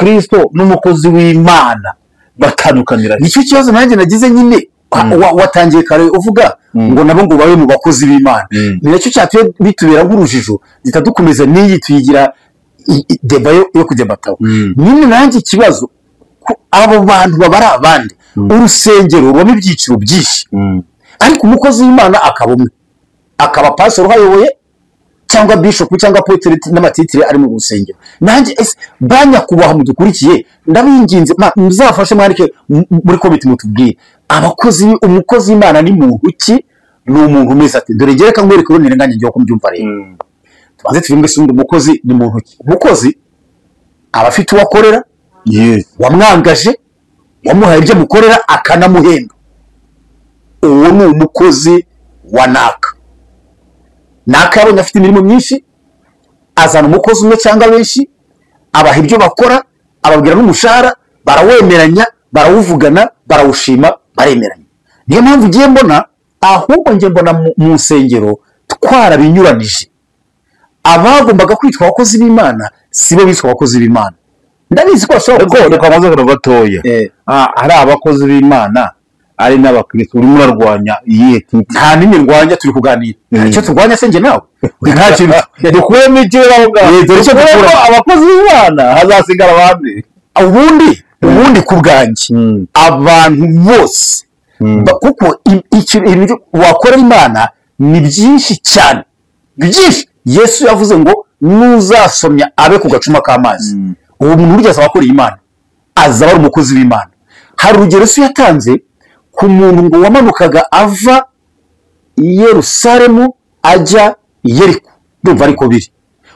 Umukristo n'umukozi w'Imana batandukanira. Nicyo kibazo nanjye nagize nyine. Watangiye kare uvuga ngo nabo ngo babe mu bakozi b'Imana. Ni nacyo cyatumye bitubera nk'urujijo, zitadukomeza n'iyi tuyigira deba yo kudebataho. Nyine nanjye ikibazo, abo bantu baba ari abandi. Urusengero rubamo ibyiciro byinshi, ariko umukozi w'Imana akaba umwe, akaba pastor uhayoboye cyangwa bishop cyangwa apotre n'amatitire ari mu rusengero. Nanjye ese banyakubahwa mudukurikiye, ndabinginze muzafashe mwandike muri comment mutubwire, abakozi, umukozi w'Imana ni muntu ki? Ni umuntu umeze ate? Dore ngereka nkwereke urundi ntirenganya ngiye kubyumva rero. Tubanze tuvuge se undi umukozi ni muntu ki? Umukozi aba afite uwo akorera, wamwangaje, wamuhaye ibyo amukorera akanamuhemba. Uwo ni umukozi wa naka. Naka yabonye afite imirimo myinshi, azana umukozi umwe cyangwa benshi, abaha ibyo bakora, ababwira n'umushahara, barawemeranya, barawuvugana, barawushima, baremeranya. Niyo mpamvu ugiye mbona, ahubwo njye mbona mu nsengero twarabinyuranije. Abagombaga kwitwa abakozi b'Imana sibo bitwa abakozi b'Imana. Ndabizi ko bashobora Ariko reka maze akantu gatoya. Ari abakozi b'Imana ari n'abakristo, urimo urarwanya iyihe titre? Nta n'imwe ndwanya, turi kuganira. Icyo turwanya se njye nawe? Nta kintu. Dukuyemo iki rero aho ngaho? Dore icyo Dukuyemo dukura. abakozi b'Imana, hazasigara abandi. Ubundi ku bwanjye abantu bose, kuko ibintu wakorera Imana ni byinshi cyane, byinshi. Yesu yavuze ngo nuzasomya abe ku gacuma k'amazi. Uwo muntu burya azaba akoreye Imana, azaba ari umukozi w'Imana. Hari urugero Yesu yatanze ku muntu ngo wamanukaga ava i Yerusalemu ajya i Yeriko, ndumva ariko biri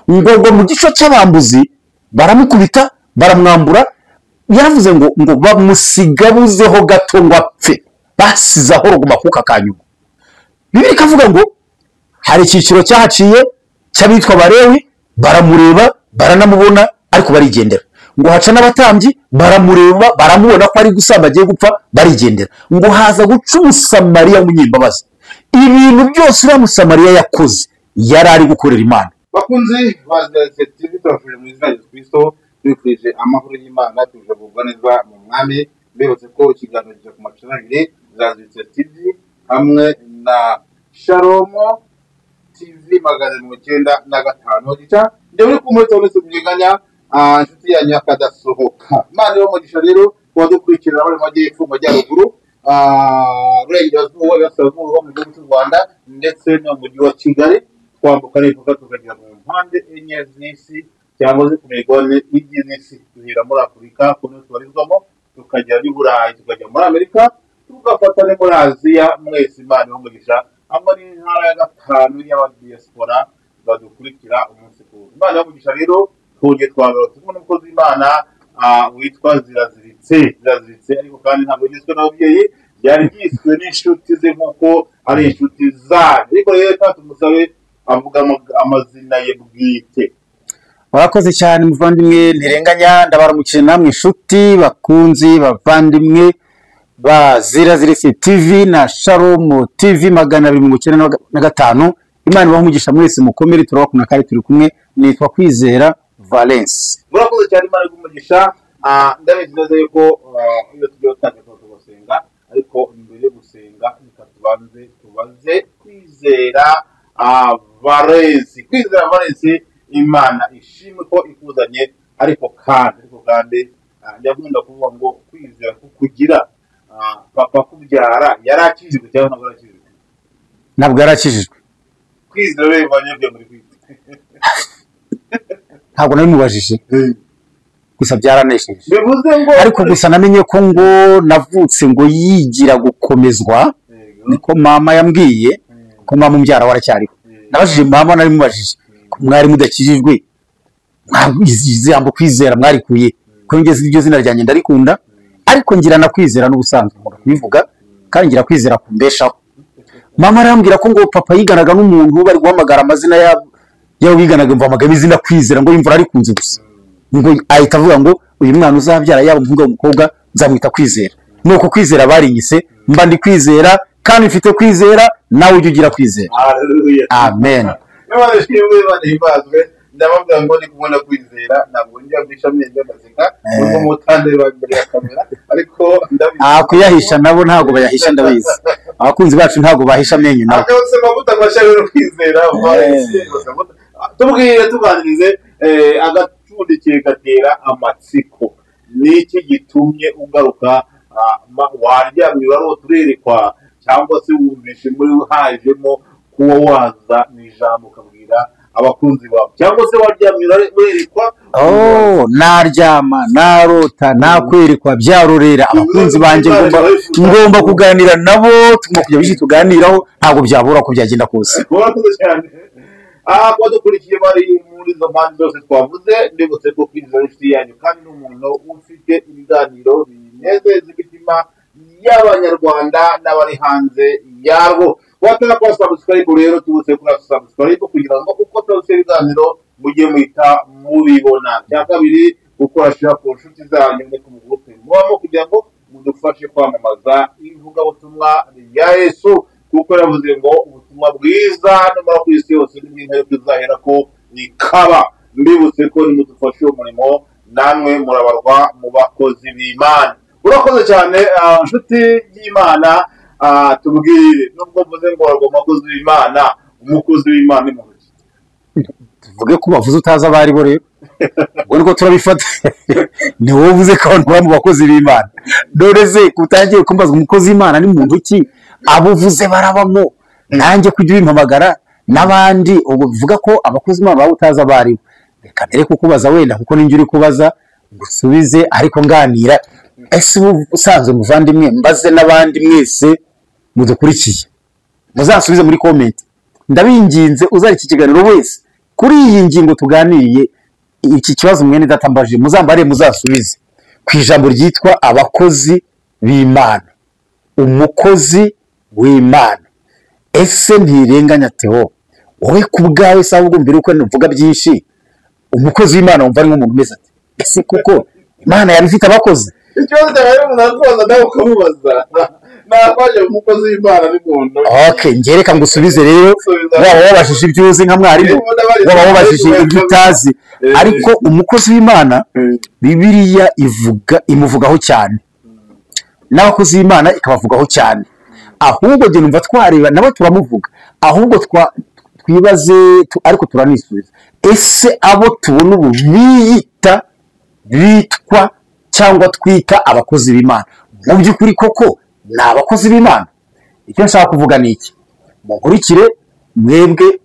ngo mu gico cy'abambuzi baramukubita, baramwambura. Yaravuze ngo bamusigabuzeho gato ngo apfe, basize aho ruguma kuka kanyuma. Bibiliya ikavuga ngo hari icyiciro cyahaciye cy'abitwa Abalewi, baramureba baranamubona ariko barigendera. Ngo haca n'abatambyi baramureba baramubona ko ari gusamba agiye gupfa, barigendera. Ngo haza guca Umusamariya w'umunyembabazi. Ibintu byose uriya Musamariya yakoze yari ari gukorera Imana. Bakunzi ba Ziraziritse TV, turabashuje mu izina rya Yesu Kristo, tubifurije amahoro y'Imana, tubifurije kugubwa neza mu Mwami. Mbibutse ko ikiganiro kijya ku macana abiri, Ziraziritse TV hamwe na Shalom TV 295 gica. Njye muri kumwe tubonetse munyeganya, inshuti yanyu akadasohoka. Imana ibahe umugisha rero kubadukurikirana bari mu majyepfo, mu majyaruguru, Burengerazuba, Iburasirazuba, mu gihugu cy'u Rwanda ndetse no mu mujyi wa Kigali. Twambuka n'imipaka tukagera mu mpande enye z'isi cyangwa se ku migabane igize isi. Duhera muri Afurika ku niho tubarizwamo, tukajya n'i Burayi, tukajya muri Amerika, tugafata no muri Aziya. Mwese Imana ibahe umugisha. Hamwe n'intara ya gatanu y'abadiaspora badukurikira umunsi ku wundi. Imana ibahe umugisha rero, twongeye twagarutse kumwe n'umukozi w'Imana witwa Ziraziritse. Ziraziritse ariko kandi ntabwo yiswe n'ababyeyi, byari byiswe n'inshuti ze nk'uko ari inshuti zanyu. Ariko rero reka tumusabe avuga amazina ye bwite. Murakoze cyane muvandimwe Ntirenganya, ndabaramukije namwe inshuti bakunzi bavandimwe ba Ziraziritse TV na Shalom TV 295. Imana ibahe umugisha mwese, mukomere, turabakunda kandi turi kumwe. Nitwa Kwizera Valence. Murakoze cyane, Imana iguhe umugisha. Ndabizi neza yuko iyo tugiye gutangira tuba tugasenga, ariko mbere yo gusenga reka tubanze tubaze Kwizera Valence. Kwizera Valence, Imana ishimwe ko ikuzanye, ariko kandi njya nkunda kuvuga ngo kwizera kukugira, papa kubyara yarakijijwe cyangwa ntabwo yarakijijwe? Ntabwo yarakijijwe. Kwizera rero bivanye muri kwizera. Ntabwo nabimubajije, gusa byaranesheje. Bivuze ngo ariko gusa namenye ko ngo navutse ngo yigira gukomezwa, niko mama yambwiye, ko mama umbyara waracyariho. Nabajije mama, narimubajije ko mwari mudakijijwe, ijambo kwizera mwarikuye ko ngeze iryo zina ryanjye ndarikunda, ariko ngira na kwizera n'ubusanzwe nkunda kubivuga, kandi ngira kwizera kumbeshaho. Mama arambwira ko ngo papa yiganaga n'umuntu bari guhamagara amazina yabo biganaga, mva amagana izina Kwizera ngo imvura arikunze gusa, ngo ahita avuga ngo uyu mwana uzabyara yaba umuhungu umukobwa nzamwita Kwizera. Nuko Kwizera barinyise, mba ndi Kwizera kandi mfite kwizera, nawe ujye ugira kwizera. Haleluya. Amen. Imana ishimwe, Imana ihimbazwe. Ndababwira ngo ni kubona Kwizera, ntabwo njya mbisha amenyo ndaseka ubwo mutandeba imbere ya kamera, ariko ndabizi. Kuyahisha nabo ntabwo bayahisha, ndabizi. Abakunzi bacu ntabwo bahisha amenyo nabo. Akabose mavuta mashya rero Kwizera, tubwire tuganirize agapfundikiye gatera amatsiko. Niki gitumye ugaruka? Waryamye urarota urerekwa, cyangwa se wumvishe muri hajemo kuba waza mu ijambo ukabwira abakunzi bawe, cyangwa se waryamye urerekwa? Naryama narota nakwerekwa byarorera abakunzi banjye, ngomba kuganira nabo, tugomba kujya byinshi tuganiraho, ntabwo byabura ko byagenda kose. Murakoze cyane. Abadukurikiye bari muri izo mpande zose twavuze, ndibutse ko Kwizera inshuti yanyu kandi ni umuntu ufite ibiganiro binezeza imitima y'Abanyarwanda n'abari hanze yarwo. Watara kwa subscribe rero, tubutse kuri subscribe kugira ngo uko tuzi ibiganiro mujye muhita mubibona. Cya kabiri, gukora share ku nshuti zanyu no ku groupe mubamo kugira ngo mudufashe kwamamaza ivugabutumwa rya Yesu, kuko yavuze ngo ubutumwa bwiza numara ku isi yose n'ibintu bizahera ko ikaba. Mbibutse ko nimudufashe uwo murimo namwe murabarwa mu bakozi b'Imana. Urakoze cyane nshuti y'Imana. Tubwire, nubwo mvuze ngo warwa umukozi w'Imana, umukozi w'Imana ni muntu ki? Tuvuge ko bavuze utazi abari bo rero, ubwo niko turabifata. Ni wowe uvuze ko abantu baba mu bakozi b'Imana, none se utangiye kumbaza umukozi w'Imana ni muntu ki? Abo uvuze barabamo, nanjye kujya ubimpamagara n'abandi, ubwo bivuga ko abakozi b'Imana baba utazi abari bo. Reka mbere kukubaza wenda, kuko ninjye uri kubaza ngusubize, ariko nganira. Ese ubu usanzwe muvandimwe, mbaze n'abandi mwese mudukurikiye, muzasubize muri comment, ndabinginze, uzari iki kiganiro wese kuri iyi ngingo tuganiriye, iki kibazo mwene data mbajije, muzambare muzasubize ku ijambo ryitwa abakozi b'Imana, umukozi w'Imana. Ese ntirenganya Theo, wowe ku bwawe se, ahubwo mbere uko mvuga byinshi, umukozi w'Imana wumva ari nk'umuntu umeze ati ese kuko Imana yaba ifite abakozi? Ikibazo cyawe umuntu arakubaza nawe ukamubaza, nakwaje umukozi w'Imana ni muntu. Okay, njye reka ngusubize rero, waba wabashije ibyo uzi nka mwarimu, waba wabashije ibyo utazi, ariko umukozi w'Imana Bibiliya ivuga imuvugaho cyane, n'abakozi b'Imana ikabavugaho cyane. Ahubwo njye numva twareba nabo turamuvuga, ahubwo twibaze ariko turanisubiza, ese abo tubona ubu biyita bitwa cyangwa twita abakozi b'Imana mu by'ukuri koko ni abakozi b'Imana? Icyo nshaka kuvuga ni iki, munkurikire mwebwe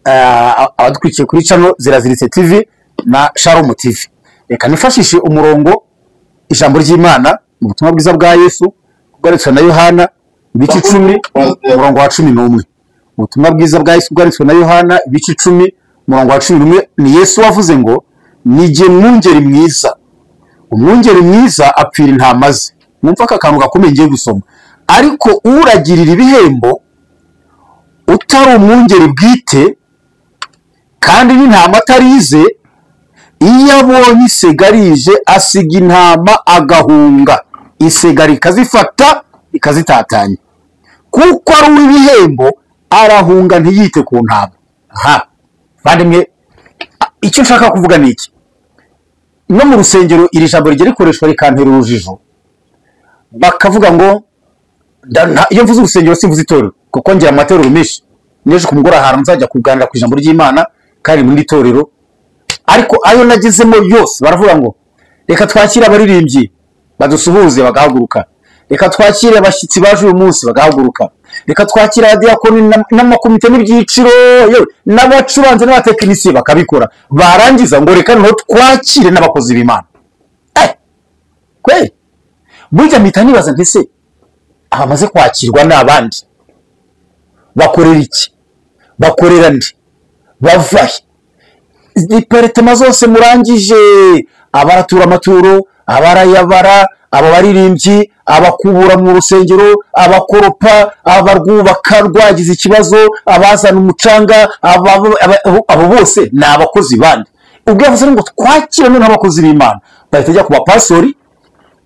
abadukurikiye kuri channel Ziraziritse TV na Shalom TV. Reka nifashishe umurongo ijambo ry'Imana mu butumwa bwiza bwa Yesu bwanditswe na Yohana ibice 10 umurongo wa 11. Ubutumwa bwiza bwa Yesu bwanditswe na Yohana ibice 10 umurongo wa 11, ni Yesu wavuze ngo nijye mwungeri mwiza, umwungeri mwiza apfira intama ze. Mwumva aka kantu gakomeye ngiye gusoma. Ariko uragirira ibihembo utari umwungeri bwite kandi n'intama atarize, iyo abonye isega rije asiga intama agahunga, isega rikazifata ikazitatanya, kuko ari uw'ibihembo arahunga ntiyite ku ntama. Aha bavandimwe, icyo nshaka kuvuga ni iki, no mu rusengero iri jambo rijya rikoreshwa rikantera urujijo, bakavuga ngo iyo mvuze urusengero simvuze itorero, kuko ngira amatorero menshi, n'ejo ku mugoroba ahantu nzajya kuganira ku ijambo ry'Imana kandi muri itorero, ariko ayo nagezemo yose baravuga ngo reka twakire abaririmbyi badusuhuze bagahaguruka, reka twakire abashyitsi baje uyu munsi bagahaguruka, reka twakire abadiyakoni n'amakomite n'ibyiciro, yewe n'abacuranzi n'abatekinisiye bakabikora, barangiza ngo reka noneho twakire n'abakozi b'Imana. Kweli burya mpita nibaza nti se abamaze kwakirwa ni abandi bakorera iki, bakorera ndi, bavahe? Departema zose murangije, abaratura amaturo, abarayabara, aba baririmbyi, abakubura mu rusengero, abakoropa, abarwubaka rwagize ikibazo, abazana umucanga, abo bose ni abakozi bandi. Ubwo yavuze ngo twakire noneho abakozi b'Imana, bahita bajya ku bapasori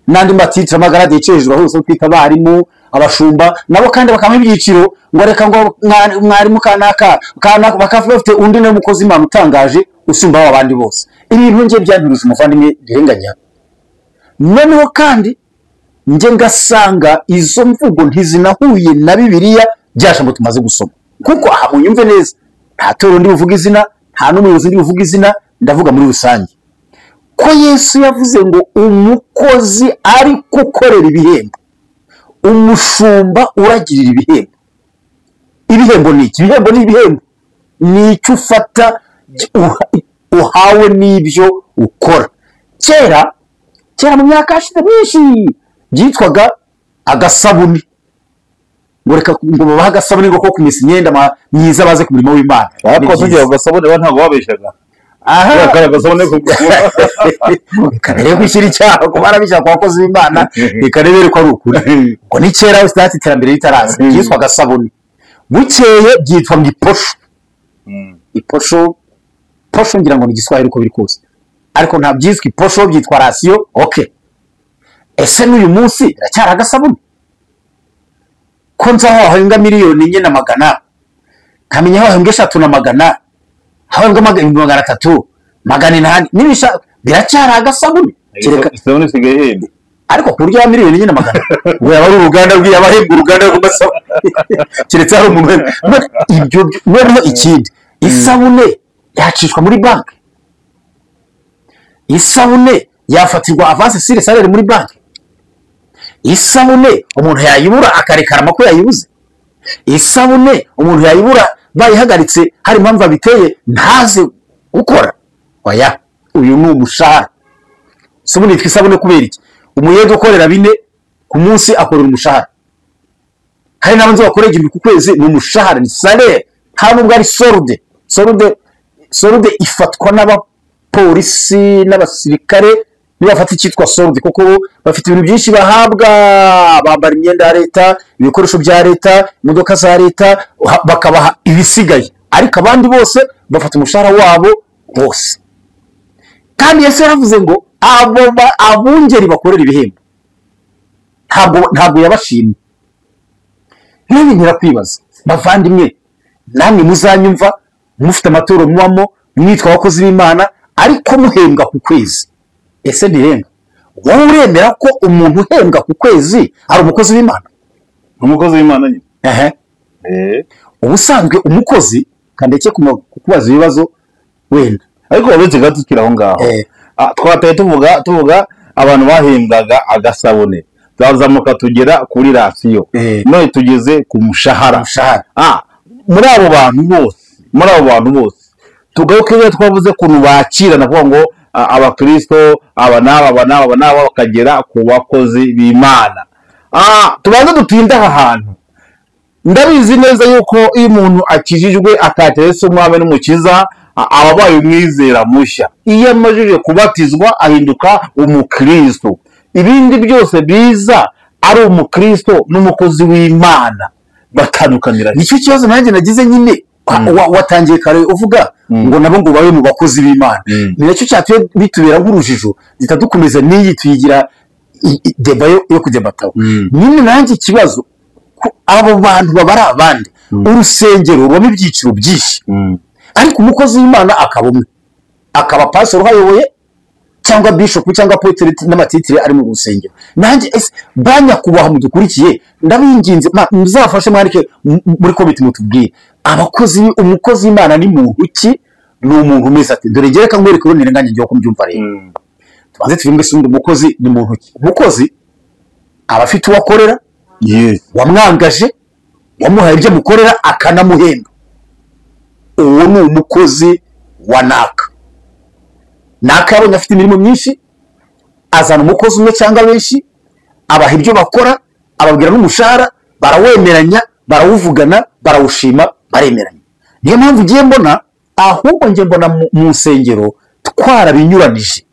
n'andi matitire amagarade yicaye hejuru hose twita abarimu, abashumba nabo kandi bakaba ibyiciro, ngo reka ngo mwarimu kanaka kanaka, bakaba bafite undi nawe mukozi Imana utangaje usumba abandi bose. Ibintu ngiye byanturuza umuvandimwe Ntirenganya. Noneho kandi nge ngasanga izo mvugo ntizinahuye na Bibiliya byashambo tumaze gusoma, kuko aha munyumve neza, nta torero ndi buvuga izina, nta n'umuyobozi ndi buvuga izina, ndavuga muri rusange ko Yesu yavuze ngo umukozi ari gukorera ibihembo, umushumba uragirira ibihembo. Ibihembo ni iki? Ibihembo ni ibihembo, ni icyo ufata uhawe n'ibyo ukora. Kera kera mu myaka yashize myinshi byitwaga agasabuni, ngo reka ngo babahe agasabuni ngo ko kumesa imyenda myiza baze ku murimo w'Imana. Ariko tugiye agasabuni ba ntabwo babeshaga. Aha agasabuni reka rero gushyira icyaha ku barabishyira ku bakozi b'Imana, reka rero ko ari ukuri. Ngo ni kera sitati iterambere ritaraza byitwa agasabuni, bukeye byitwa ngo iposho. Iposho, posho ngira ngo ni Igiswahili uko biri kose, ariko nta byitwa iposho, byitwa rasiyo. Okay, ese n'uyu munsi biracyari agasabuni? Ko nzi aho wahembwa 4,400,000, nkamenya aho wahembwa 3,100, aho wahembwa 300,000, 800, n'ibisha biracyari agasabuni? Kereka isabune isigaye ihenda, ariko ku buryo ya 4,400,000 ngo yaba ari uruganda rw'abahembwa uruganda rw'amasabune, keretse hari umuntu ibyo. Noneho ikindi, isabune yacishwa muri banki, isabune yafatirwa avance sur salaire muri banki, isabune umuntu yayibura akarekarama ko yayibuze, isabune umuntu yayibura bayihagaritse hari impamvu abiteye ntaze gukora. Oya, uyu ni umushahara. Isabune yitwa isabune kubera iki? Umuyede ukorera 4 ku munsi akorera umushahara, hari n'abantu bakorera 1000 ku kwezi, ni umushahara, ni salaire, nta nubwo ari solde. Solde ifatwa n'abapolisi n'abasirikare, niba bafata icyitwa solde, kuko bafite ibintu byinshi bahabwa, bambara imyenda ya leta, ibikoresho bya leta, imodoka za leta, bakabaha ibisigaye, ariko abandi bose bafata umushahara wabo wose. Kandi Yesu yaravuze ngo abo abungeri bakorera ibihembo, ntabwo yabashimye. N'ibi ntirakwibaza bavandimwe, namwe muzanyumva mufite amaturo mubamo, mwitwa abakozi b'Imana, ariko muhembwa ku kwezi. Ese ntirenga wowe uremera ko umuntu uhembwa ku kwezi ari umukozi w'Imana? Umukozi w'Imana nyine. Ehe, ubusanzwe umukozi, kandeke kukubaza ibibazo wenda, ariko uretse gato tukiri aho ngaho, twataye tuvuga abantu bahembwaga agasabune, twazamuka tugera kuri rasiyo, none tugeze ku mushahara. Muri abo bantu bose tugaruke rero, twavuze ukuntu bakirana, kuvuga ngo abakristo aba n'aba aba n'aba n'aba bakagera ku bakozi b'Imana. Tubanze dutinde aha hantu. Ndabizi neza yuko iyo umuntu akijijwe akakira Yesu umwami n'umukiza, aba abaye umwizera mushya. Iyo amajije kubatizwa ahinduka umukristo. Ibindi byose biza ari umukristo n'umukozi w'Imana batandukanira. Nicyo kibazo nanjye nagize nyine. Watangiye kare uvuga ngo nabo ngo babe mu bakozi b'Imana, ni nacyo cyatuye bitubera nk'urujijo, zitadukomeza n'iyi tuyigira deba yo kudebataho. Nyine nanjye ikibazo, abo bantu baba ari abandi, urusengero rubamo ibyiciro byinshi, ariko umukozi w'Imana akaba umwe, akaba pastor uhayoboye cyangwa bishop cyangwa apotre n'amatitire ari mu rusengero. Nanjye ese banyakubaha mudukurikiye, ndabinginze muzafashe mwandike muri comment mutubwire, abakozi umukozi w'Imana ni muntu ki? Ni umuntu umeze ate? Dore gereka nkwereke urundi ntirenganya ngiye kumbyumva rero. Tubanze tuvuge se undi umukozi ni muntu ki? Umukozi aba afite uwo akorera, wamwangaje, wamuhaye ibyo amukorera akanamuhemba. Uwo ni umukozi wa naka. Naka yabonye afite imirimo myinshi, azana umukozi umwe cyangwa benshi, abaha ibyo bakora, ababwira n'umushahara, barawemeranya, barawuvugana, barawushima, baremeranya. Niyo mpamvu ngiye mbona, ahubwo ngiye mbona mu nsengero twarabinyuranije.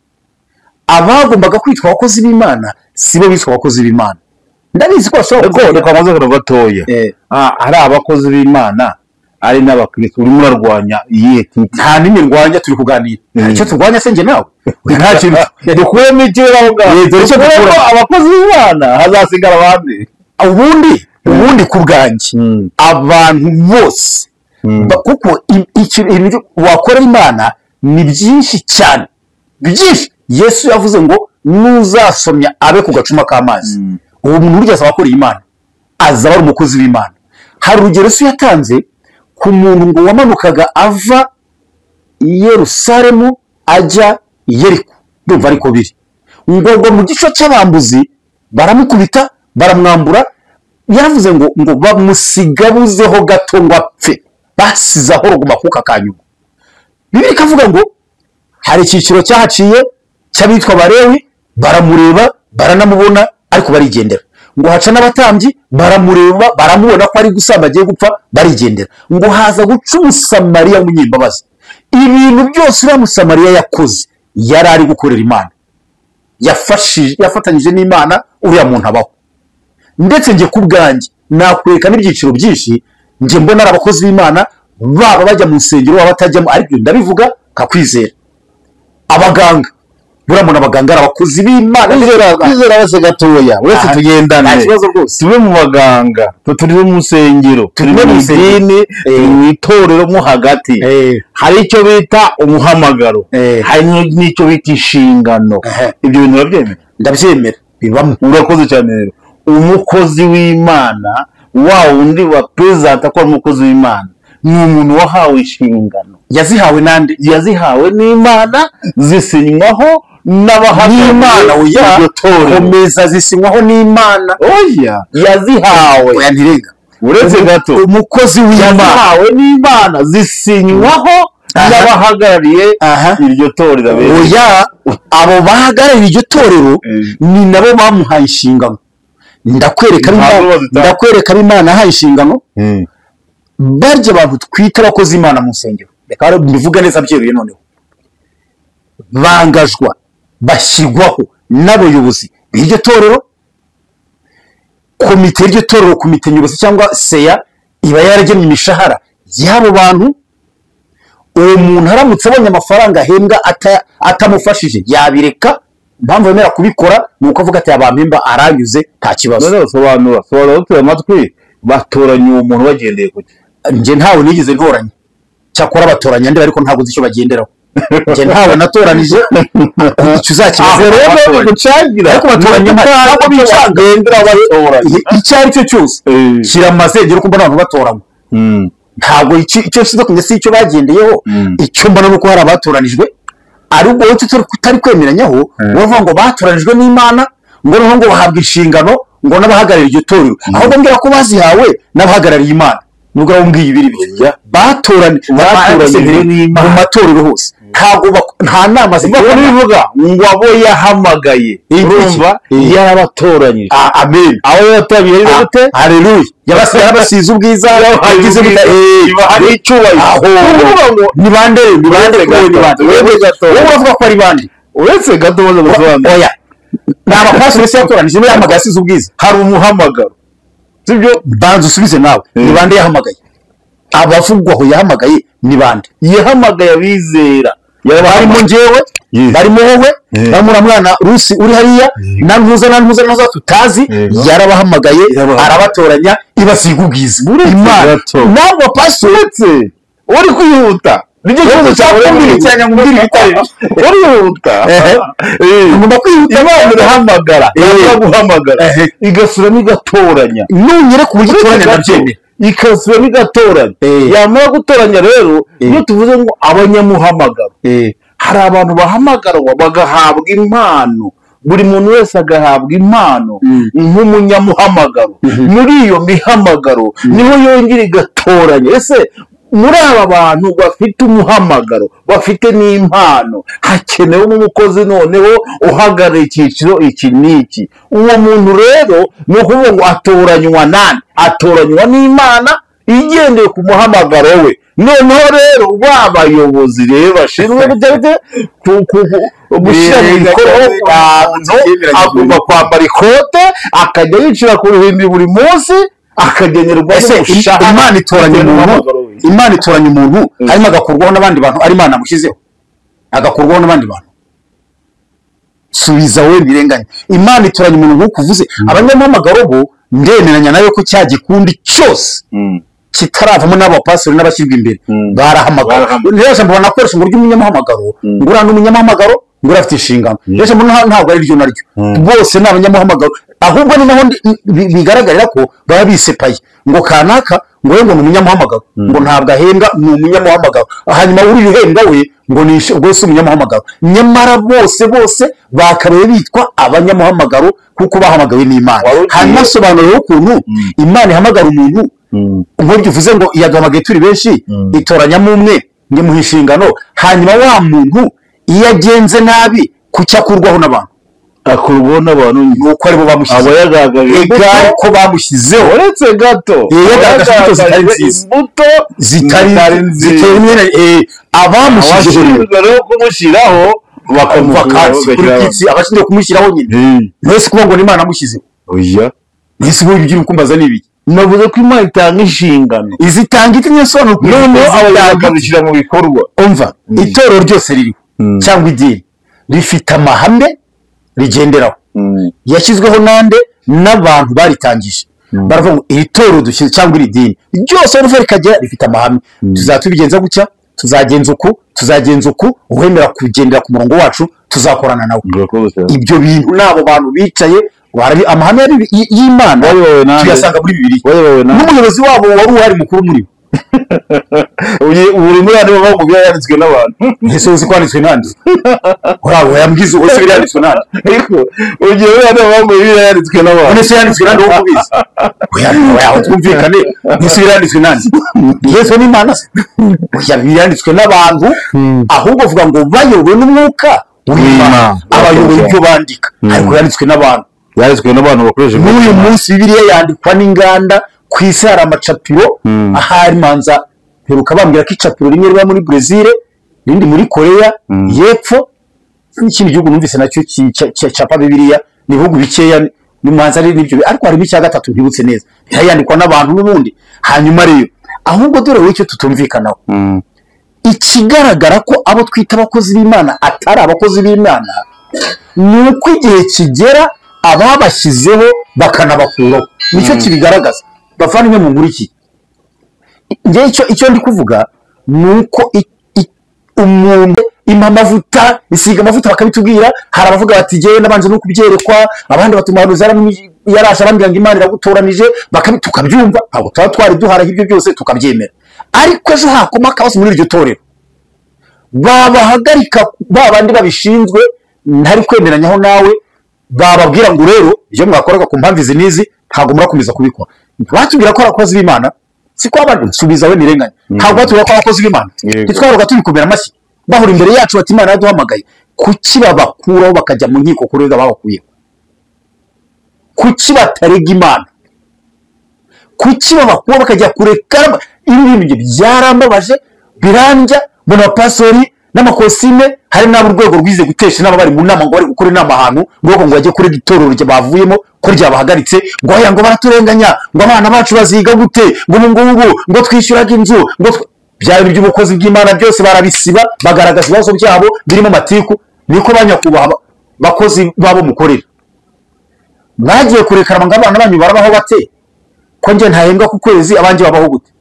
Abagombaga kwitwa abakozi b'Imana sibo bitwa abakozi b'Imana. Ndabizi ko bashobora kuko reka maze gatoya. Ari abakozi b'Imana ari n'abakristo, urimo urarwanya iyihe titi? Nta nini ndwanya, turi kuganira. Icyo turwanya se njye nawe? Nta kintu dukuyemo iki aho ngaho? Dore icyo dukura. Abakozi b'Imana hazasigara abandi. Ubundi ku bwanjye abantu bose, kuko ibintu wakora Imana ni byinshi cyane, byinshi. Yesu yavuze ngo nuzasomya abe ku gacuma k'amazi, uwo muntu burya azaba akoreye Imana, azaba ari umukozi w'Imana. Hari urugero Yesu yatanze ku muntu ngo wamanukaga ava i Yerusalemu ajya i Yeriko, ndumva ariko biri ngo mu gico cy'abambuzi baramukubita baramwambura. Yaravuze ngo bamusigabuzeho gato ngo apfe, basize aho ruguma kuka kanyuma. Bibiliya ikavuga ngo hari icyiciro cyahaciye cy'abitwa Balewi, baramureba baranamubona ariko barigendera. Ngo haca n'abatambyi baramureba baramubona ko ari gusamba agiye gupfa, barigendera. Ngo haza guca Umusamariya w'umunyembabazi. Ibintu byose uriya Musamariya yakoze yari ari gukorera Imana, yafatanyije n'Imana, uriya muntu abaho. Ndetse njye ku bwanjye nakwereka n'ibyiciro byinshi njye mbona ari abakozi b'Imana, baba bajya mu nsengero baba batajyamo, ariko ndabivuga nkakwizera. Abaganga, buriya mbona abaganga ari abakozi b'Imana. Kwizera bose gatoya, uretse tugendane, tube mu baganga, turi mu nsengero, turi mu idini, turi mu itorero mo hagati. Hari icyo bita umuhamagaro, hari n'icyo bita inshingano. Ibyo bintu urabyemera? Ndabyemera, bibamo. Urakoze cyane rero. Umukozi w'Imana wa wundi wa perezida ko ari umukozi w'Imana ni umuntu wahawe inshingano. Yazihawe nande? Yazihawe n'Imana, zisinywaho n'Imana. Oya, komeza, zisinywaho n'Imana. Oya, yazihawe. Oya, ntirega. Uretse gato, umukozi w'Imana yazihawe n'Imana, zisinywaho n'abahagarariye iryo torero. Oya, abo bahagarariye iryo torero ni nabo bamuhaye inshingano. Ndakwereka Imana ahaye inshingano. Barya abantu twita abakozi Imana mu nsengero, reka mbivuga neza byeruye noneho, bangajwa bashyirwaho n'abayobozi b'iryo torero. Komite y'iryo torero, komite nyobozi cyangwa seya, iba yaragennye imishahara y'abo bantu. Uwo muntu aramutse abonye amafaranga ahembwa atamufashije yabireka. Impamvu yemera kubikora ni uko avuga ati abampemba aranyuze nta kibazo. Noneho sobanura uteye amatwi, batoranya uwo muntu bagendeye kuki? Njye ntawe nigeze ntoranya, cyakora batoranya ndi, ariko ntabwo nzi icyo bagenderaho. Njye ntawe natoranije, icyo uzakibaze rero gucangira, ariko batoranya ntabwo bicanga, icyo ari cyo cyose kiramaze. Ngera uko mbona abantu batoranywa, ntabwo icyo nshyize ku si icyo bagendeyeho. Icyo mbona ni uko hari abatoranijwe, ariko wowe tutari kwemeranyaho, bavuga ngo batoranijwe n'Imana, ngo noneho ngo bahabwa inshingano ngo n'abahagarariye iryo torero. Ahubwo mbwira ko bazihawe n'abahagarariye Imana, nubwo abo mbwiye ibiri byo batoranijwe mu matorero hose. Ntabwo nta nama zivuga ngo abo yahamagaye, urumva yarabatoranyije. Amen. Abo yatoranyije gute? Haleluya. Yarabasize ubwiza, yagize ibaha icyubahiro. Aho ni bande? Ni bande? Ni bande? Wowe uravuga ko ari bande? Uretse gato baza gusobanura. Oya, ni abapasiteri se yatoranije, niwe yahamagaye asize ubwiza. Hari umuhamagaro, sibyo? Banza usubize nawe, ni bande yahamagaye? Abavugwaho yahamagaye ni bande? Yahamagaye abizera, barimo njyewe, barimo wowe, barimo na mwana Rusi uri hariya, na ntuza na ntuza na tutazi. Yarabahamagaye, arabatoranya, ibasiga ubwiza. Imana ntabwo pasiteri uri kwihuta, nicyo kibazo cyawe cyane, ngo mbwire ibitari urihuta. Ngomba kwihuta. Imana irahamagara, iraguhamagara, igasubiramo igatoranya. Nunyere ku buryo itoranya ndabyemera, ikasubiramo igatoranya. Yamara gutoranya rero, iyo tuvuze ngo abanyamuhamagaro, hari abantu bahamagarwa bagahabwa impano, buri muntu wese agahabwa impano nk'umunyamuhamagaro. Muri iyo mihamagaro niho yongera igatoranya. Ese muri aba bantu bafite umuhamagaro, bafite n'impano, hakenewe n'umukozi noneho uhagarariye icyiciro iki n'iki. Uwo muntu rero ni ukuvuga ngo atoranywa nani? Atoranywa n'Imana igendeye ku muhamagaro we. Noneho rero ba bayobozi rero bashinzwe gushyira mu bikorwa, agomba kwambara ikote, akajya yicara ku ruhimbi buri munsi, akagenerwa n'umushahara. Imana itoranya umuntu, Imana itoranya umuntu hanyuma agakurwaho n'abandi bantu, ari Imana amushyizeho agakurwaho n'abandi bantu. Subiza wowe birenganye. Imana itoranya umuntu nk'uko uvuze. Abanyamuhamagaro bo Ndemeranya nawe ko cya gikundi cyose kitaravamo n'abapasiteri n'abashyirwa imbere barahamagara. Rero jambo banakoresha ngo ry'umunyamuhamagaro, ngo uriya ni umunyamuhamagaro, ngo uriya afite inshingano. Rero jambo ntabwo ari ryo naryo, bose ni abanyamuhamagaro. Ahubwo ni naho bigaragarira ko baba bisepaye ngo kanaka ngo we ngo ni umunyamuhamagaro, ngo ntabwo ahembwa, ni umunyamuhamagaro. Hanyuma uriya uhembwa we ngo ni ubwo si umunyamuhamagaro. Nyamara bose bose bakabaye bitwa abanyamuhamagaro kuko bahamagawe n'Imana. Hanyuma asobanura ukuntu Imana ihamagara umuntu, nk'uburyo uvuze ngo yaduhamagaye turi benshi, itoranyamo umwe ngo imuhe inshingano. Hanyuma wa muntu iyo agenze nabi kuki akurwaho n'abantu? Akurwaho n'abantu ni uko aribo bamushyizeho, aba yagaragaje egare ko bamushyizeho. Uretse gato yagaragaje imbuto zitari nziza, imbuto zitari nziza, abamushyizeho rero kumushyiraho bakamukurikitsi, abashinzwe kumushyiraho nyine mwese kuba ngo ni Imana amushyizeho. Oya, mwese ubu ibyo uri ni ibiki? Navuze ko Imana itanga inshingano, izitanga iti n'isobanuro, noneho abayobozi bakazishyira mu bikorwa. Umva, itorero ryose ririho cyangwa idini rifite amahame rigenderaho, yashyizweho nande n'abantu baritangije. Baravuga ngo iri torero dushyize cyangwa iri dini ryose riva rikagera rifite amahame, tuzatubigenza gutya, tuzagenza uku, tuzagenza uku, uwemera kugendera ku murongo wacu tuzakorana nawe. Ibyo bintu n'abo bantu bicaye amahame y'Imana tuyasanga muri Bibiliya. N'umuyobozi wabo wari uhari mukuru muri bo uri muri abo bavuga ngo yanditswe n'abantu. Ese uzi ko yanditswe nande? Uraho yambwiza uwo se yanditswe nande? Ariko ugiye uri abo bavuga ngo yanditswe n'abantu. None se yanditswe nande wowe ubizi? Oya oya, twumvikane. Ese yanditswe nande? Yesu ni Imana se? Oya, yanditswe n'abantu, ahubwo avuga ngo bayobowe n'umwuka w'Imana, abayoboye ibyo bandika, ariko yanditswe n'abantu. Yanditswe n'abantu bakoresheje. N'uyu munsi Bibiliya yandikwa n'inganda ku isi. Hari amacapiro ahari manza mperuka bambwira ko icapiro rimwe riba muri Brazil, irindi muri Korea y'Epfo, n'ikindi gihugu numvise nacyo cyapa Bibiliya. Ni ibihugu bikeya ni manza ari nibyo, ariko harimo icya gatatu ntibutse neza, yandikwa n'abantu n'ubundi. Hanyuma rero ahubwo dore wowe icyo tutumvikanaho, ikigaragara ko abo twita abakozi b'Imana atari abakozi b'Imana ni uko igihe kigera ababashyizeho bakanabakuraho. Nicyo kibigaragaza. Bavandimwe mu nkuru iki, njye icyo ndi kuvuga ni uko umuntu impa amavuta, isiga amavuta bakabitubwira. Hari abavuga bati jyewe nabanje no kubyerekwa, abandi bati umuhanuzi yarashe arambwira ngo Imana iragutoranije, tukabyumva. Ntabwo tuba twari duharaho ibyo byose tukabyemera. Ariko ejo hakoma akabazo muri iryo torero, babahagarika ba bandi babishinzwe, ntari kwemeranyaho nawe, bababwira ngo rero ibyo mwakoraga ku mpamvu izi n'izi ntabwo murakomeza kubikora. Batubwira ko ari abakozi b'Imana, si ko abandi nsubiza we nirenganya, ntabwo batubwira ko ari abakozi b'Imana, ntitwaroga tubikomera amashyi bahura imbere yacu bati Imana yaduhamagaye. Kuki babakuraho bakajya mu nkiko kurega babakuyeho? Kuki batarega Imana? Kuki babakuraho bakajya kureka? Ibi bintu byarambabaje, birandya. Mbona abapasori n'amakosime, hari n'abo urwego rwize gutesha inama bari mu nama ngo bari gukora inama ahantu ngo bajye kurega itorero bavuyemo ko ryabahagaritse, ngo aya ngo baraturenganya, ngo abana bacu baziga gute, ngo ubu ngubu ngo twishyuraga inzu, ngo bya bintu by'ubukozi bw'Imana byose barabisiba, bagaragaza ibibazo byabo birimo amatiku. Niko banyakubahwa bakozi babo mukorera, mwagiye kurekana ngo abana banyu barabaho bate? Ko njye ntahembwa ku kwezi, abanjye babaho gute?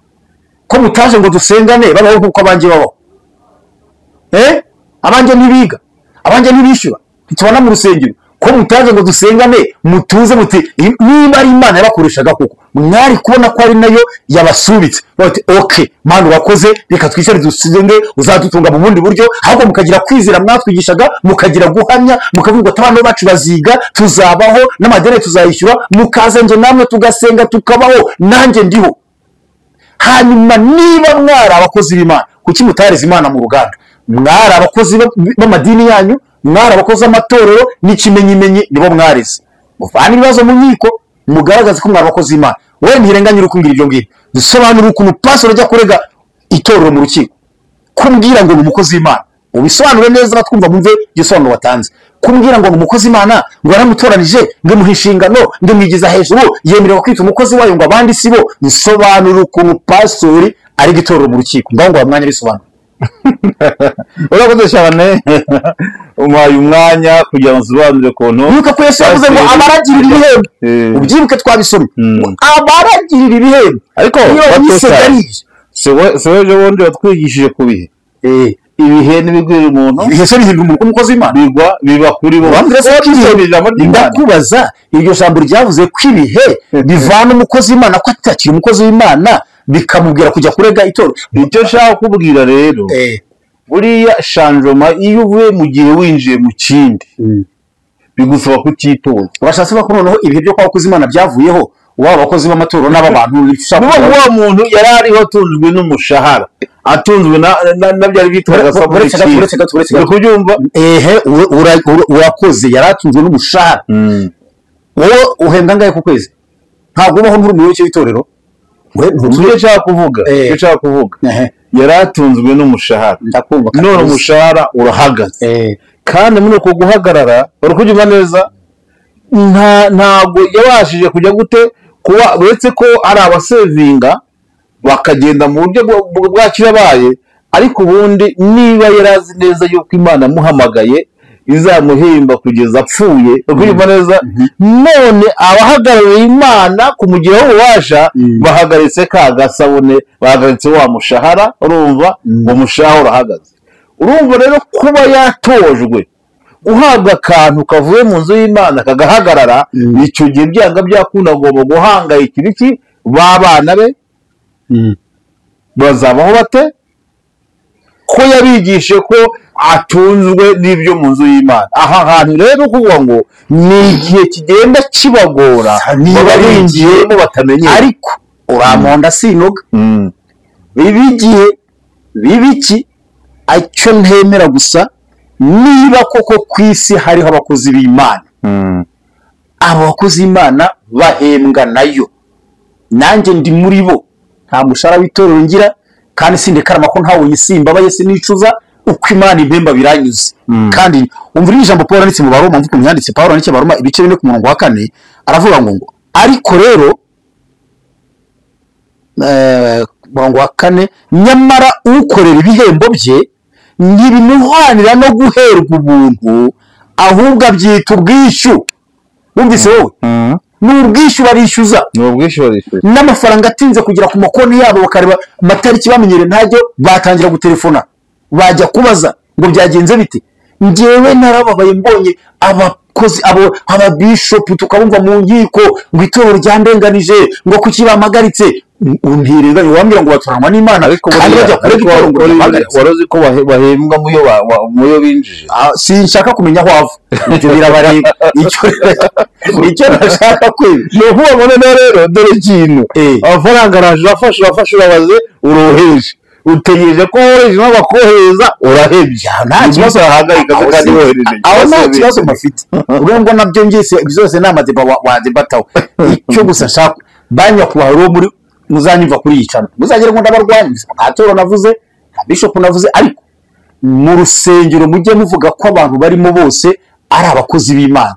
Ko mutaje ngo dusengane babaho kuko abanjye babaho? Abanjye ntibiga, abanjye ntibishyura, ntitubona mu rusengero. Ko mutaje ngo dusengane, mutuze muti niba ari Imana yabakoreshaga koko, mwari kubona ko ari nayo yabasubitse. Bati okay, Mana urakoze, reka twicare dusenge, uzadutunga mu bundi buryo. Ahubwo mukagira kwizera mwatwigishaga, mukagira guhamya, mukavuga ati abana bacu baziga, tuzabaho n'amadeni tuzayishyura, mukaza nje namwe tugasenga tukabaho, nanjye ndiho. Hanyuma niba mwari abakozi b'Imana, kuki mutareze Imana mu ruganda? Mwari abakozi b'amadini yanyu, mwari abakozi b'amatorero n'ikimenyimenyi nibo mwareze. Muvane ibibazo mu nkiko, mugaragaze ko mwari abakozi b'Imana. Wowe ntirenganya uri kumbwira ibyo ngibyo, dusobanura ukuntu pastor ajya kurega itorero mu rukiko, kumbwira ngo ni umukozi w'Imana, ubisobanure neza batwumva bumve igisobanuro watanze. Kumbwira ngo ni umukozi w'Imana, ngo yaramutoranije, ngo imuha inshingano, ngo imwigiza hejuru, yemerewe kwita umukozi wayo ngo abandi si bo. Nsobanura ukuntu pastor ari itorero mu rukiko, ngaho ngo mwanya bisobanura. Urakoze cyane, umuhaye umwanya kugira ngo nsobanure ukuntu Wibuke ko Yesu yavuze ngo abaragirira ibihembo, ubyibuke twabisomye, abaragirira ibihembo. Ariko si we ejo bundi watwigishije ku bihe, ibihe n'ibigwira umuntu, ibihe se bihindura umuntu umukozi w'Imana, bigwa biba kuri bo. Ndakubaza, iryo jambo ryavuze ko ibihe bivana umukozi w'Imana ko atakiri umukozi w'Imana, bikamubwira kujya kurega itorero. Icyo nshaka kukubwira rero, buriya shanjoma iyo uvuye mu gihe winjiye mu kindi bigusaba kucyitoza. Urashatse ko noneho ibihe byo kwa bakozi Imana byavuyeho, waba abakozi b'amatorero n'aba bantu, wa muntu yari ariho atunzwe n'umushahara, atunzwe na byari bitwaga sabune. Kubyumva ehe, urakoze, yari atunzwe n'umushahara. Wowe uhembwa angahe ku kwezi? Ntabwo ubaho muri umuyobozi w'itorero. Icyo nshaka kuvuga, yari atunzwe n'umushahara, none umushahara urahagaze, kandi muri uko guhagarara uri kubyumva neza, ntabwo yabashije kujya gute kuba, uretse ko ari abasevinga bakagenda mu buryo bwa kirabaye, ariko ubundi niba yari azi neza yuko Imana amuhamagaye izamuhemba kugeza apfuye, uri neza, none abahagarariye Imana kumugiraho ububasha bahagaritse ka gasabune, bahagaritse wa mushahara, urumva umushahara urahagaze. Urumva rero kuba yatojwe guhabwa akantu kavuye mu nzu y'Imana kagahagarara, icyo gihe byanga byakunda agomba guhangayikira iki b'abana be bazabaho bate, ko yabigishe ko atunzwe n'ibyo mu nzu y'Imana. Aha hantu rero kuvuga ngo ni igihe kigenda kibagora, niba bingiyemo batamenyeye. Ariko uramonda sinoga biba igihe biba iki, icyo ntemera gusa niba koko ku isi hariho abakozi b'Imana, abo bakozi b'Imana bahembwa nayo, nanjye ndi muri bo, nta mushahara w'itorero ngira, kandi sindekarama ko ntawonye, simbabaye, sinicuza, uko Imana impemba biranyuze. Kandi umva iri jambo Paul yanditse mu Baroma, mvuko myanditse Paul yanditse Baroma ibice 4 ku murongo wa 4, aravuga ngo ariko rero murongo wa 4, nyamara ukorera ibihembo bye ntibimuhwanira no guherwa ubuntu, ahubwo abyita ubwishyu. Wumvise wowe? Ni ubwishyu barishyuza, n'amafaranga atinze kugera ku makonti yabo, bakareba amatariki bamenyere ntajyo, batangira gutelefona, bajya kubaza ngo byagenze bite. Njyewe narababaye mbonye abakozi abo ababishopu tukabumva mu nkiko ngo itorero ryandenganije, ngo kuki bamagaritse. Untirenganya wambwira ngo baturanwa n'Imana, ariko kandi bajya kurega itorero ngo bamagaritse. Warozi ko bahembwa muyo binjije. Sinshaka kumenya aho ava, ibyo birabareba. Icyo nashaka kwiba ni ukuvuga ngo noneho rero dore ikintu, amafaranga araje, urafashe urabaze, uroheje, utegereje ko wohereje n'abakohereza, urahebye, nta kibazo wahangayika kandi wohereje. Aho nta kibazo mufite, urumva nabyo ngise byose ni amadeba wadebataho. Icyo gusa nshaka banyakubahwa rero muri muzanyumva kuri iyi channel, muzagere ngo ndabarwanya, nta toro navuze, nta bishop navuze, ariko mu rusengero mujye muvuga ko abantu barimo bose ari abakozi b'Imana,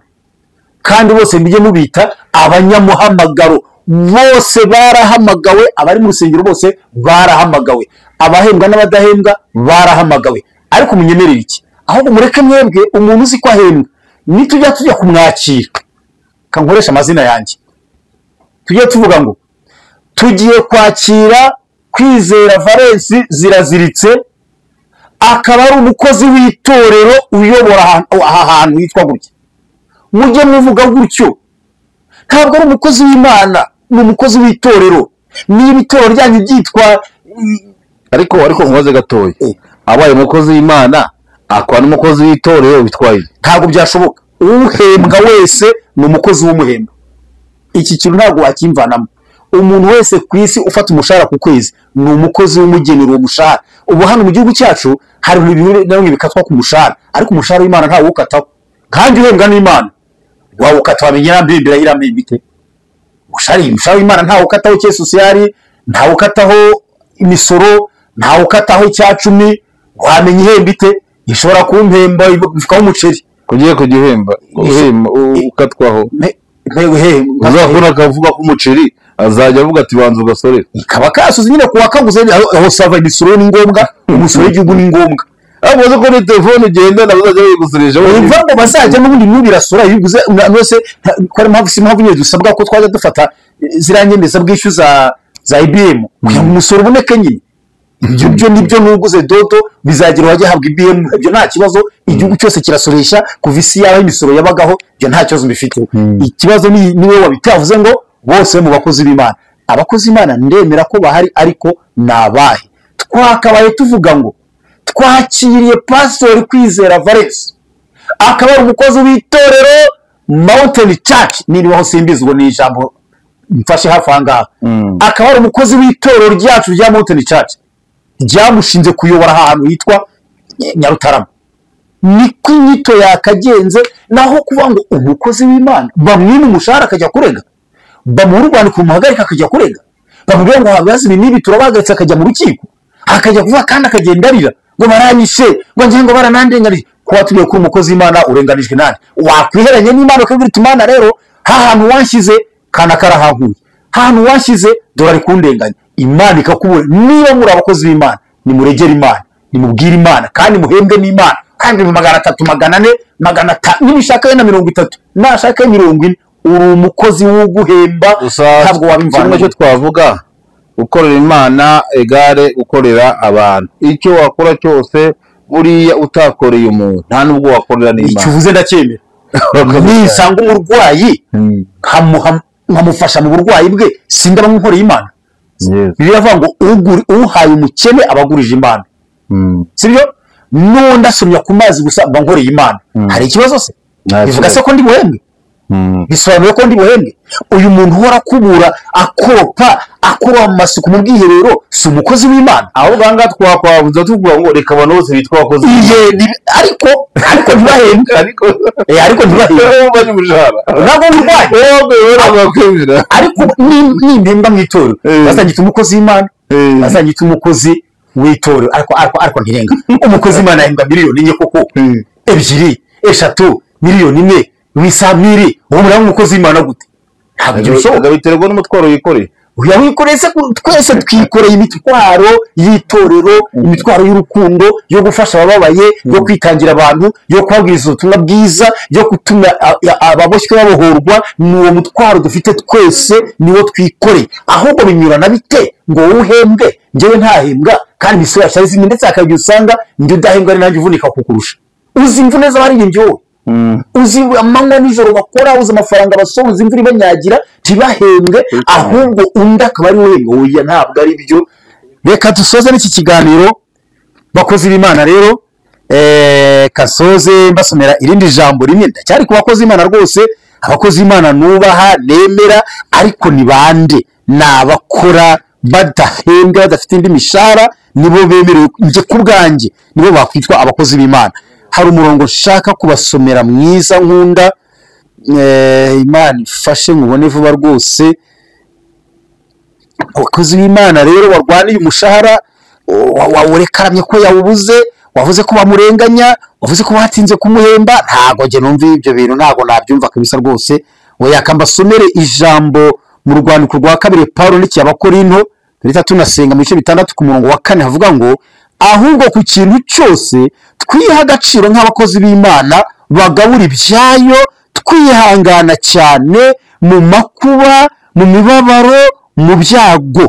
kandi bose mujye mubita abanyamuhamagaro. Bose barahamagawe, abari mu rusengero bose barahamagawe, abahembwa n'abadahembwa barahamagawe. Ariko munyemerere iki? Ahubwo mureke mwebwe umuntu uzi ko ahembwa, nitujya tujya kumwakira, kankoresha amazina yanjye, tujye tuvuga ngo tugiye kwakira Kwizera Valens ziraziritse, akaba ari umukozi w'itorero uyobora aha hantu hitwa gutya. Mujye muvuga gutyo, ntabwo ari umukozi w'Imana, ni umukozi w'itorero. Niba itorero ryanyu ryitwa, ariko mubaze gatoya, abaye umukozi w'Imana akaba n'umukozi w'itorero bitwaye, ntabwo byashoboka. Uhembwa wese ni umukozi w'umuhemba, iki kintu ntabwo wakimvanamo. Umuntu wese ku isi ufata umushahara ku kwezi ni umukozi w'umugenera uwo mushahara. Ubu hano mu gihugu cyacu hari ibintu bimwe bikatwa ku mushahara, ariko umushahara w'Imana ntawo ukataho. Kandi uhembwa n'Imana wawukata wamenyera mbimbira irambite. Umushahara w'Imana ntawo ukataho cye social, ntawo ukataho imisoro, ntawo ukataho icyacumi, wamenya ihemba ite? Ishobora kumpemba ifuka w'umuceri. Kugiye kugihemba, uhemba ukatwaho. Uzakora akavuga ko umuceri Azajya avuga ati banza ugasorera. Kaba kasoze nyine kuwa kaguze aho sava imisoro ni ngombwa, umusoro w'igihugu ni ngombwa. Ahubwo ko ni telefone ugendana bazajya bayigusoresha. Urumva ngo bazajya n'ubundi n'ubirasora iyo uguze nose ko ari impamvu si impamvu nyine dusabwa ko twajya dufata ziriya nyemezabwishyu za IBM kugira ngo umusoro uboneke nyine. Ibyo byo nibyo nuguze dodo bizagira wajya ahabwa IBM, ibyo nta kibazo, igihugu cyose kirasoresha kuva isi yabaho imisoro yabagaho, ibyo nta kibazo mbifiteho. Ikibazo ni wowe wabitavuze ngo bose mu bakozi b'Imana. Abakozi b'Imana ndemera ko bahari ariko nabahe. Twakabaye tuvuga ngo twakiriye Pastor Kwizera Valens akaba ari umukozi w'itorero Mountain Church, niba simbizi ubwo ni ijambo mfashe hafi aha ngaha, akaba ari umukozi w'itorero ryacu rya Mountain Church ryamushinze kuyobora ahantu hitwa Nyarutarama. Niko inyito yakagenze. Naho kuvuga ngo umukozi w'Imana bamwima umushahara akajya kurega, bamuha urwandiko rumuhagarika akajya kurega, bamubwira ngo habaze ibi n'ibi turabahagaritse akajya mu rukiko, akajya kuvuga kandi akagenda arira ngo baranyishe, ngo ngiye ngo baranandenganije. Kuba tugiye kuri umukozi w'Imana urenganijwe nande? Wakwiheranye n'Imana ukabwira uti Imana rero hahantu wanshyize kana karahahuye, hahantu wanshyize dore ari kundenganya. Imana ikakubura. Niba muri abakozi b'Imana nimuregere Imana, nimubwire Imana kandi muhembwe n'Imana, kandi mu 300, 400, 500 nibishaka na 30 nashaka 40, uri umukozi w'uguhemba ntabwo wabimvana. Kimwe cyo twavuga gukorera Imana egare gukorera abantu. Icyo wakora cyose buriya utakoreye umuntu nta nubwo wakorera n'Imana. Icyo uvuze ndacyemera. Nisanga umurwayi nkamufasha mu burwayi bwe, sindaba nkoreye Imana. Bibiliya ivuga ngo uhaye umukene abagurije Imana. Sibyo? N'undi asomya ku mazi gusa mba nkoreye Imana. Hari ikibazo se? Bivuga se ko ndi buhembwe? Bisobanuye ko ndi buhembwe? Uyu muntu uhora akubura, akoropa, akora amasuku mu bwiherero si umukozi w'Imana? Ahubwo aha ngaha twakwabuza tuvuga ngo reka abantu bose bitwa abakozi. Ariko ntibahembwe. Ariko ntibahembwe. Ntabwo umurwayi. Ariko nimpembwa mu itorero bazanyita umukozi w'Imana, bazanyita umukozi w'itorero, ariko ntirenga. Umukozi w'Imana ahembwa miliyoni 4 koko, 2, 3, miliyoni 1 wisamiri, uwo muri umukozi w'Imana gute? Ntabwo bishoboka. Biterwa n'umutwaro wikoreye. Uyawikoreye se? Twese twikoreye imitwaro y'itorero, imitwaro y'urukundo, yo gufasha abababaye, yo kwitangira abantu, yo kubabwiriza ubutumwa bwiza, yo gutuma ababoshywe babohorwa. Ni uwo mutwaro dufite twese, niwo twikoreye. Ahubwo binyurana bite ngo wowe uhembwe njyewe ntahembwa, kandi imisoro yacu ari zimwe, ndetse hakagira usanga njye udahembwa ari nanjye uvunika kukurusha. Uzi imvune z'abaririmbyi wowe? Uzi amanywa nijoro bakora, uzi amafaranga basohoza, uzi imvura ibanyagira ntibahembwe, ahubwo undi akaba ari we. Oya, ntabwo ari byo. Reka dusoze n'iki kiganiro bakozi b'Imana rero. Kasoze mbasomera irindi jambo rimwe. Ndacyari ku bakozi b'Imana rwose, abakozi b'Imana nubaha nemera, ariko ni bande? Ni abakora badahembwa, badafite indi mishahara, nibo bemerewe. Njye ku bwanjye nibo bakwitwa abakozi b'Imana. Hari umurongo nshaka kubasomera mwiza nkunda, Imana ifashe nkubone vuba rwose. Abakozi b'Imana rero barwaniye umushahara, wawurekaramye ko yawubuze, wavuze ko bamurenganya, wavuze ko batinze kumuhemba. Ntago njye numva ibyo bintu, ntago nabyumva kabisa rwose. Oya, kambasomere ijambo mu rwandiko rwa 2 Paulo yandikiye Abakorinto, duhita tunasenga mu bice 6 ku murongo wa 4, havuga ngo ahubwo ku kintu cyose twiha agaciro nk'abakozi b'Imana bagabura ibyayo, twihangana cyane mu makuba, mu mibabaro, mu byago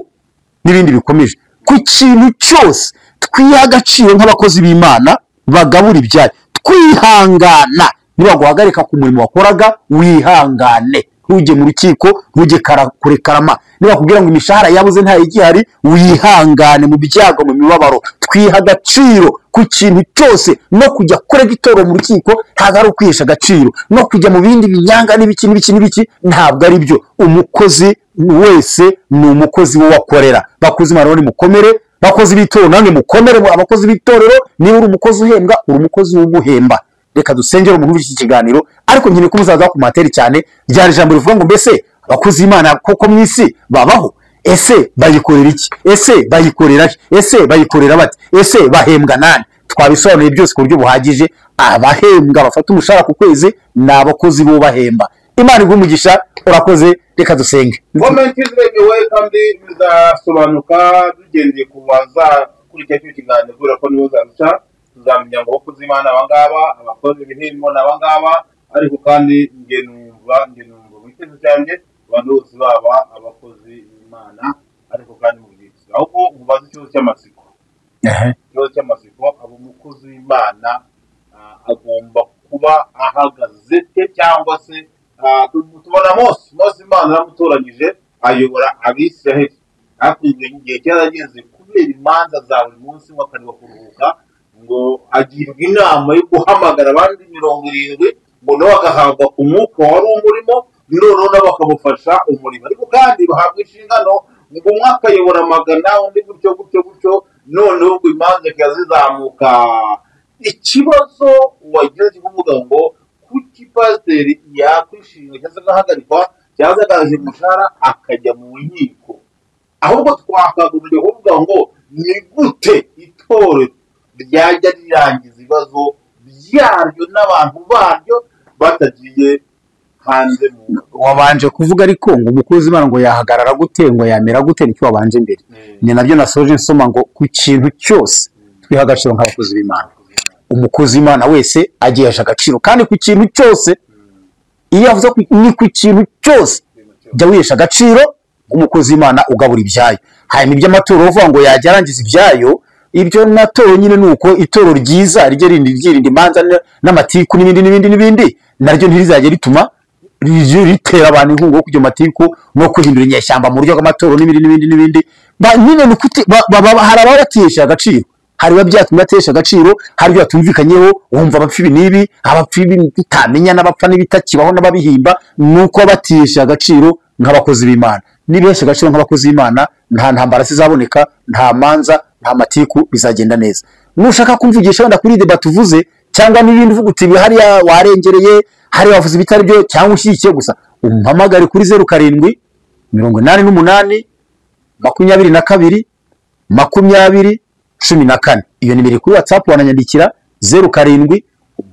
n'ibindi bikomeje. Ku kintu cyose twiha agaciro nk'abakozi b'Imana bagabura ibyayo, twihangana. Niba guhagarika ku murimo wakoraga, wihangane, ntujye mu rukiko, ntujye kurekarama. Niba bakubwira ngo imishahara yabuze nta igihari, wihangane mu byago, mu mibabaro. Twiha agaciro ku kintu cyose. No kujya kurega itorero mu rukiko ntabwo ari ukwihesha agaciro, no kujya mu bindi binyanga n'ibiki n'ibiki n'ibiki ntabwo ari byo. Umukozi wese ni umukozi w'uwakorera. Bakozi Imana mukomere, bakozi b'itorero namwe mukomere. Abakozi b'itorero, niba uri umukozi uhembwa, uri umukozi w'uguhemba. Reka dusengere umuntu w'iki kiganiro, ariko nkeneye ko muzaza ku materi cyane. Ryari jambo rivuga ngo mbese abakozi b'Imana koko mu isi babaho? Ese bayikorera iki? Ese bayikorera he? Ese bayikorera bate? Ese bahembwa nani? Twabisobanuye byose ku buryo buhagije. Abahembwa bafata umushahara ku kwezi ni abakozi bo bahemba. Imana iguhe umugisha, urakoze, reka dusenge. Comment ziremewe kandi bizasobanuka tugendeye ku bazakurikira icyo kiganiro, kubera ko nibo zaruca tuzamenya ngo abakozi b'Imana abangaba, abakozi ibihembo ni abangaba. Ariko kandi njye numva mu gitekerezo cyanjye abantu bose baba abakozi b'Imana, ariko kandi mu byiciro. Ahubwo mubaze ikibazo cy'amatsiko. Ikibazo cy'amatsiko, abo umukozi w'Imana agomba kuba ahagaze te, cyangwa se tubona Mose Imana yaramutoranyije ayobora Abisiraheli, ariko igihe cyarageze kubera imanza za buri munsi ngo akananirwa kuruhuka, ngo agirwa inama yo guhamagara abandi 70 ngo nabo bagahabwa umwuka wari umurimo, noneho nabo bakamufasha umurimo. Ariko kandi bahabwa inshingano ngo umwe akayobora 100, undi gutyo gutyo gutyo, noneho ngo imanza zikaba zizamuka. Ikibazo wagize kuvuga ngo kuki pasiteri yakwishinga cyangwa agahagarikwa cyangwa agahaje umushahara akajya mu nkiko? Ahubwo twakagombye kuvuga ngo ni gute itorero ryajya rirangiza ibibazo byaryo n'abantu baryo batagiye hanze mu. Wabanje kuvuga ariko ngo umukozi w'Imana ngo yahagarara gute, ngo yamera gute, nicyo wabanje mbere. Ni nabyo nasoje nsoma ngo ku kintu cyose twiha agaciro nk'abakozi b'Imana. Umukozi w'Imana wese agihesha agaciro, kandi ku kintu cyose iyo avuze ni ku kintu cyose jya wihesha agaciro nk'umukozi w'Imana ugabura ibyayo. Hanyuma iby'amaturo uvuga ngo yajya arangiza ibyayo, ibyo natoro nyine nuko itoro ryiza rijye ryirinda imanza n'amatiku n'ibindi n'ibindi n'ibindi, naryo ntirizajye rituma ritera abantu inkunga yo kujya matiku no kwihindura inyeshyamba mu buryo bw'amatoro n'ibindi n'ibindi n'ibindi. Nyine ni kuti hari ababatesha agaciro, hari ababyatumye batesha agaciro, hari ibyo batumvikanyeho, wumva abapfa ibi n'ibi, abapfa ibi tutamenya n'abapfa n'ibitakibaho n'ababihimba, nuko batesha agaciro nk'abakozi b'Imana. Nibesha agaciro nk'abakozi b'Imana, nta ntambara zizaboneka, nta manza, nta matiku, bizagenda neza. Nushaka kumvugisha wenda kuri debat uvuze cyangwa n'ibindi uvuga uti hariya warengereye, hari wavuze ibitari byo cyangwa ushyigikiye gusa, umpamagare kuri 07 88 22 20 14. Iyo nimero kuri WhatsApp wananyandikira 07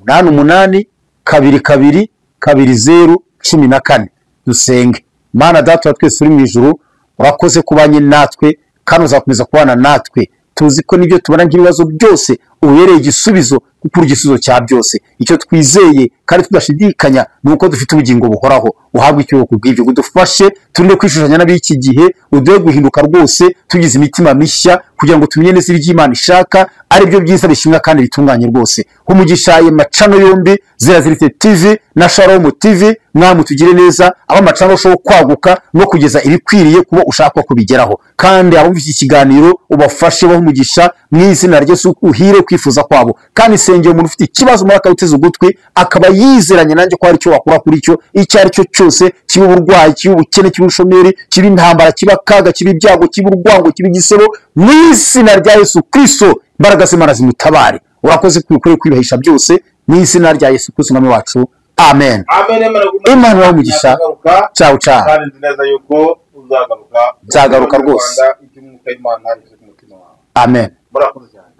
88 22 20 14. Dusenge. Mana Data wa twese uri mu ijuru, urakoze kubanye natwe kandi uzakomeza kubana natwe. Tuzi ko nibyo tubona nk'ibibazo byose ubereye igisubizo, kuko uri igisubizo cya byose. Icyo twizeye kandi tudashidikanya ni uko dufite ubugingo buhoraho. Uhabwe icyubahiro kubw'ibyo, udufashe turinde kwishushanya n'ab'iki gihe, uduhe guhinduka rwose tugize imitima mishya, kugira ngo tumenye neza ibyo Imana ishaka, ari byo byiza bishimwa kandi bitunganye rwose. Umugisha aye macano yombi, Ziraziritse TV na Shalom TV, mwami tugire neza, aba macano arushaho kwaguka no kugeza ibikwiriye kuba ushaka kubigeraho. Kandi abumva iki kiganiro ubafashe bahe umugisha mu izina rya Yesu, uhire kwifuza kwabo. Kandi sengera umuntu ufite ikibazo muri akawuteze ugutwi akaba yizeranye nanjye ko hari icyo wakora kuri cyo, icyo ari cyo cyose, kiba uburwayi, kiba ubukene, kiba ubushomeri, kiba intambara, kiba akaga, kiba ibyago, kiba urwango, kiba igisebo, mu izina rya Yesu Kristo imbaraga z'Imana zimutabare. Urakoze kwikore kwibahisha byose mu izina rya Yesu Kristo Umwami wacu. Amen. Imana ibahe umugisha. Ciao ciao. Kandi nzi neza yuko uzagaruka. Nzagaruka rwose. Amen. Murakoze cyane.